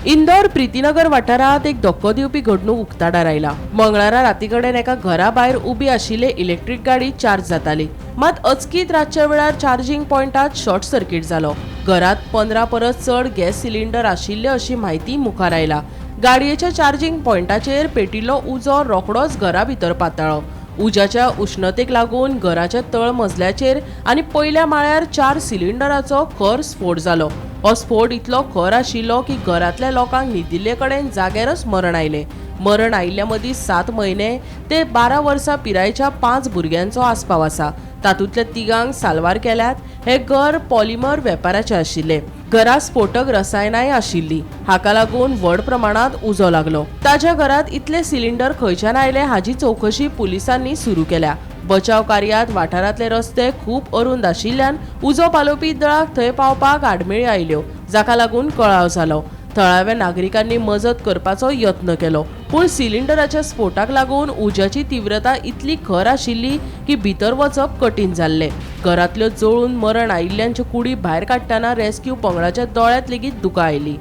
इंदौर प्रितीनगर वाठारांत एक धक्को दिवपी घडणूक उक्ताडार आयला. मंगळारा राती कडेन एका घरा भायर उबी आशिल्ली इलेक्ट्रीक गाडी चार्ज जाताली. मात अचकीत रातच्या वेळार चार्जिंग पॉयंटात शॉर्ट सर्किट जालो. घरात 15 परस चड गॅस सिलिंडर आशिल्ले अशी म्हायती मुखार आयला. गाडयेच्या चार्जिंग पॉयंटाचेर पेटिल्लो उजो रोखडोच घरा भितर पातळ्ळो. उज्याच्या उश्णतेक लागून घराच्या तळ मजल्याचेर आनी पयल्या माळ्यार 4 सिलिंडराचो खर स्फोट जालो. हो स्फोट इतलो खर आशिल्लो की घरांतल्या लोकांक न्हिदिल्ले कडेन जाग्यारच मरण आयलें. मरण आयिल्ल्या मदीं 7 म्हयने ते 12 वर्सां पिरायेच्या 5 भुरग्यांचो आस्पाव आसा. तातूंतल्या 3 साल्वार केल्यात. हें घर पॉलिमर वेपाराचें आशिल्लें. घरांत स्फोटक रसायनांय आशिल्लीं. हाका लागून व्हड प्रमाणांत उजो लागलो. ताच्या घरांत इतले सिलिंडर खंयच्यान आयले हाची चवकशी पुलिसांनी सुरू केल्या. बचाव कार्यात वाठारांतले रस्ते खूब अरुंद आशिल्ल्यान उजो पालोवपी दळाक थंय पावपाक आडमेळी आयल्यो, जाका लागून कळाव जालो. थळाव्या नागरिकांनी मजत करपाचो यत्न केलो, पूण सिलिंडराच्या स्फोटाक लागून उज्याची तीव्रता इतली खर आशिल्ली की भितर वचप कठीण जाल्लें. घरांतल्यो जळून मरण आयिल्ल्यांच्यो कुडी भायर काडटना रेस्क्यू पंगडाच्या दोळ्यांत लेगीत दुकां आयलीं.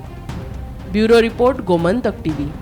Bureau report, Gomantak TV.